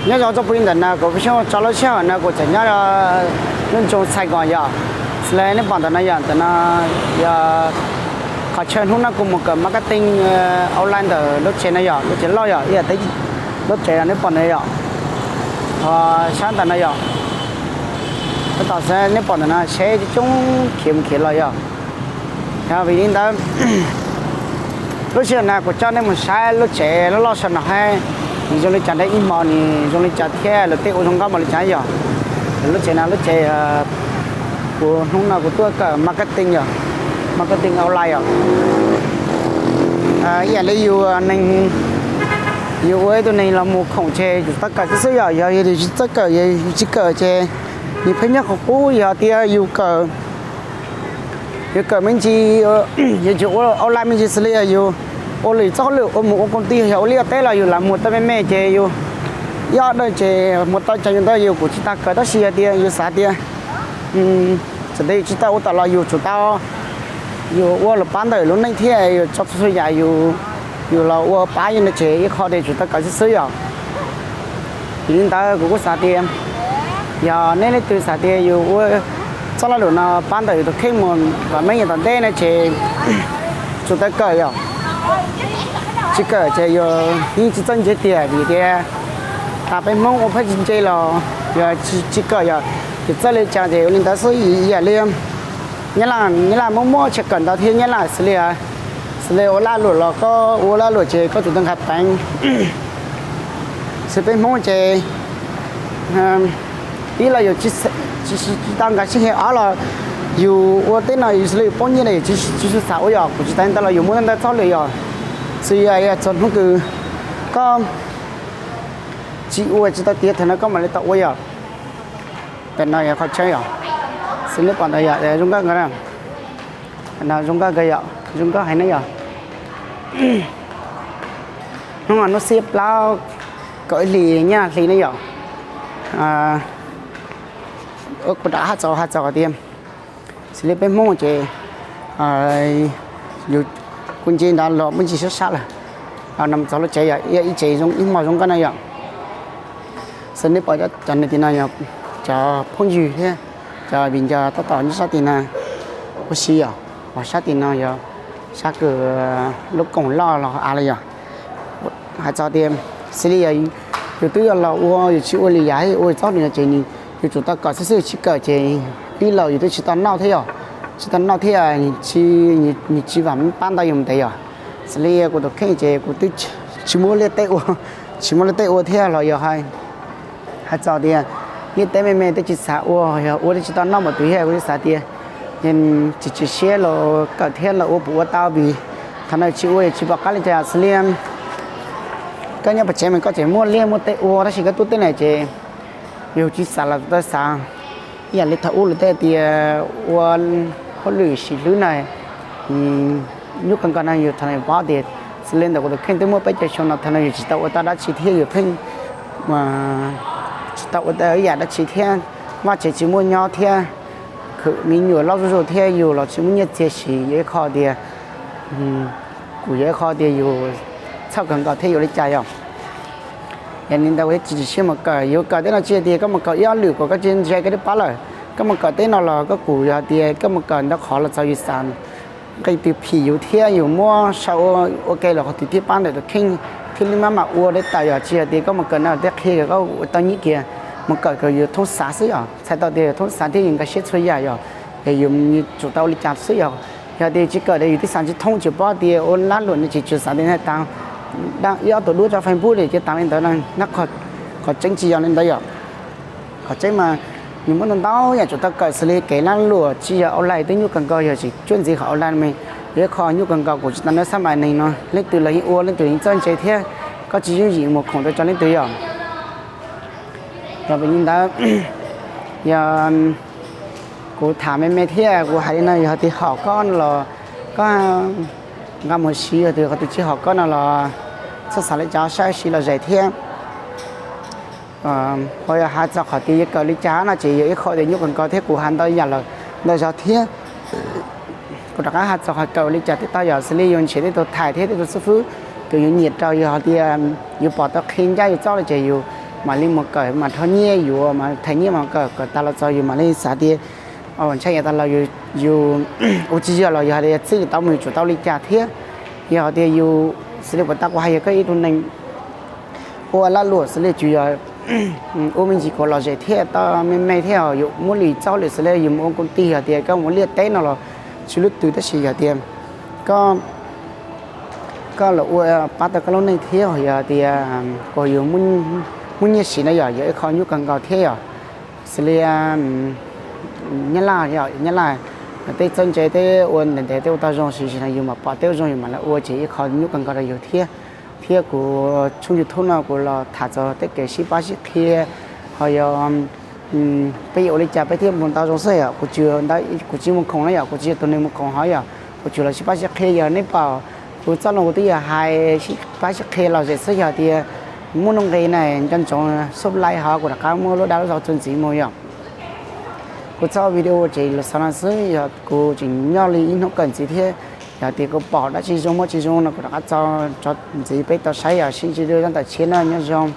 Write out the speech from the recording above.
Nyob zoo txog puag ntawm no kuv peb xyooj tso lub sij hawm no kuv tseem nyob lub nroog Saigon yom. Xws li nej pom ntawm no yom, ntawm no yog qhov chaw hnub no kuv mus kawm marketing online ntawm lub tsev no yom, lub tsev loj yom, ib yam teb lub tsev no nej pom ntawm no yom. Ho sab ntawm no yom, tab tom nej pom ntawm no seb coob coob khiav mus khiav los yom. Yog vim li ntawd lub sij hawm no kuv coj nej mus saib lub tsev loj loj saum no hab, nws zoo li cas, ib hmo nws zoo li cas thiab lawv tej ua zoo nkauj npaum li cas yom. Lub tsev no lub tsev kuv hnub no kuv tuaj kawm marketing yom, marketing online yom. Ib yam li yus neeg, yus ua ib tug neeg los mus khoom ces yus txawj kawm xwb xwb yom. Yog yus tsis txawj kawm, yus tsis kawm ces nws pheej nyob qhov qub. Yog tias yus kawm, yus kawm me ntsis, yus tsis ua online me ntsis xws li yus ua lwm txoj hauj lwm, ua mus ua koom tij, yog ua liaj ua teb los yus lam mus tau me me ces yus ib ob daws ces mus tau cov yus ntawd yus kuj tsis tas kawm. Tab sis yog tias yus xav tias txawm tias yus tsis tau ua tom los yus tsum tau, yus ua los pab ntawm lub neej thiab yus tso txhua txhua yam yus los ua pab yus no ces ib qho tias tsum tau kawm xwb xwb yom. Vim li ntawd kuv kuj xav tias yog nej leej twg xav tias yus ua txoj lag luam no pab ntawm yus tus kheej mus kom me nyuam tom ntej no ces tsum tau kawm yom. Tsis kawm ces yus yeej tsis txawj ntse tiag vim tias tas peb Hmoob ua pheej tsis ntse los yog tsis kawm yom, ces txawj li cas ces ua li ntawd xwb. Ib yam li Nyab Laj, Nyab Laj muaj muaj chaw kawm ntawv thiab Nyab Laj xws li, xws li ua lag luam los koj ua lag luam ces koj tsum tau nkag peev. Xws peb Hmoob ces ib los yus tsis tau nkag sib he, ob los yus ua tej no yus xws li yus poob nyiaj na yus tsis xav ua yom. Kuv tsis tas ntawd los yus muaj ntau txoj hauj lwm yom. Xws yog txog hnub kws koj tsis ua tsis tau tiav thaum no koj mam li tau ua yom. Tam no yog qhov tseeb yom, xws nej pom ntawd yom, zoo nkauj nkawd, zoo nkauj nkawd yom, zoo nkauj heev na yom. Hnub no hnub xiab plaub kaum ib hlis nyab laj hli ne yom. Kuv rov qab hais txog, hais txog hais tias xws li peb Hmoob ces yus kuj nce ntawd los muaj ntsis sab sab lawm, los no txog lub tsev yom, ib tsev zoo ib hmo zoo nkauj na yom. Xws nej pom cov niam tim no yog cov phooj ywg thiab cov viv ncaus tab tom nyob sab tim no ua si yom. Uas sab tim no yog sab kws lub koom loj los av li yom. Hais txog tias xws li yog yus twb yog los ua yus tsis ua li yam ua txoj hauj lwm no ces yus tsum tau kawm xwb xwb, tsis kawm ces ib los yus twb tsis tau noj thiab yom, tsis tau noj thiab nws tsis vam meej pab ntau yus mus ntev yom. Xws li kuv tus kheej ces kuv twb tsis muaj liaj teb ua, tsis muaj liaj teb ua thiab los yog hais txog tias liaj teb me me twb tsis xav ua, yog ua twb tsis tau noj npaum twg thiab kuv twb xav tias tsis tsis siab los kawm thiab los ua puas ua tau vim thaum no tsis ua tsis pom qab li cas. Xws li koj nyob pem tsev mas koj tseem muaj liaj muaj teb ua tab sis koj tuaj tej no ces yus tsis xav los tau xav. Ib yam li thaum ub lawv tej tias ua hauj lwm sim hlwb na, nyuaj kawg nkaus no yus thaum no yus paub tias xws li ntawm kuv tus kheej twb muaj peb caug xyoo no thaum no yus tsis tau ua tau dab tsi thiab yus pheej tsis tau ua tau ib yam dab tsi thiab, vaj tsev tsis muaj nyob thiab, khwv me nyuam loj zuj zus thiab yus los tsis muaj nyiaj txiag siv, yog ib qho tias kuj yog ib qho tias yus txhawj kawg nkaus thiab yuav li cas yom. Yog li ntawd kuv thiaj tsis tsim siab mus kawm. Yus kawm tej no tsis yog tias koj mus kawm ib ob lwm kom koj tsis ntshai koj twb paub lawm. Koj mus kawm tej no los koj kuj yog tias koj mus kawm ntau qhov los txog yus xav nqe twg phim yus thiab yus muab sau ua ke los qhov twg thiaj pab ntawm tus kheej thiaj li maj mam ua li tawm yom. Tsis yog tias koj mus kawm no tej qhia kom koj ua tau nyiaj kiag, mus kawm kom yus thoob xav xwb yom. Txhais tau tias yus thoob xav thiab yus nkag siab txhua yam yom, es yus tsum tau ua li cas xwb yom. Yog tias tsis kawm ces yus twb xav tsis thoob, tsis paub tias ua lag luam no ces tsis xav tias tas ib ob tug duab tso Facebook ces tas li ntawd na. Qhov tseeb tsis yog li ntawd yom. Qhov tseeb mas nws muaj ntau ntau yam tsum tau kawm xws li kev lag luam tsis yog online twb nyuaj kawg nkaus, yog tsis cuab ntxiv qhov online mas yog ib qho nyuaj kawg nkaus. Kuv tsis tas nab xab mais neeg no leej twg los yeej ua, leej twg yeej txawj ntse thiab koj tsis yooj yim mus khoom rau cov leej twg yom. Yog vim li ntawd, yog kuv tham me me thiab kuv hais li no yog tias hom koj no los koj nqa mus siv, yog tias qhov twg tsis hom koj no los txhob xav li cas, saib siv los zem thiab. Ho yog hais txog qhov tias yuav kawm li cas no ces yog ib qho tias nyuaj kawg nkaus thiab kuv hais ntau yam lawm ntau zaus thiab. Kuv rov qab hais txog qhov kawm li cas thiab tau yom, xws li yus nrhiav tej tus thais thiab tej tus xib fwb kws yus nyiam rau, yog hais tias yus pom tau qhia ncaj yus txoj li ces yus mam li mus kawm mas rho nyiaj yuav mas thais nyiaj mas kawm, kawm tas los txog yus mam li xav tias ntshai yav tas los yus ua tsis yog los yog hais tias txij li tau mus yus tsum tau li cas thiab. Yog hais tias yus xws li puas tas kuv hais yog koj ib tug neeg ua lag luam xws li tsuas yog ua me ntsis kom lom zem thiab tau me me thiab yus muab lwm txoj lwm xws li yus mus ua koom tig yog tias koj mus liaj teb no los tsis lub twg tab sis yog tias koj koj los ua pab tau koj lub neej thiab yog tias kom yus muaj nyiaj siv no yog yog ib qho nyuaj kawg nkaus thiab yom. Xws li Nyab Laj, Nyab Laj tej txawj ntse tej ua ntev ntev tej ua tau zoo, tab sis no yus mam pom tej ua zoo yus mam li ua ces ib qho nyuaj kawg nkaus rau yus thiab. Thiab kuv tshooj YouTube no kuv los tham txog tej kev sib pab sib qhia, ho yog peb yuav ua li cas peb thiaj mus tau zoo xwb yom. Kuv tsis, kuv tsis mus khoom na yom, kuv tsis yog tus neeg mus khoom hov yom, kuv tsuas los sib pab sib qhia. Yog nej pom kuv txoj no kuv twb yog hais sib pab sib qhia lom zem xwb, yog tias muaj nuj nqis na nco ntsoov subscribe hov kuv rov qab muab lub dag lub zog txuas ntxiv mus yom. Kuv txoj video ces los xaus no xwb, yog kuv tseem nyob li ib hnub kawm ntxiv thiab, yog tias kuv pom dab tsi zoo muaj tsis zoo no kuv rov qab tso ntxiv peb tau saib yom. Sib ntsib dua zaj ntawm tshiab na, nyob zoo.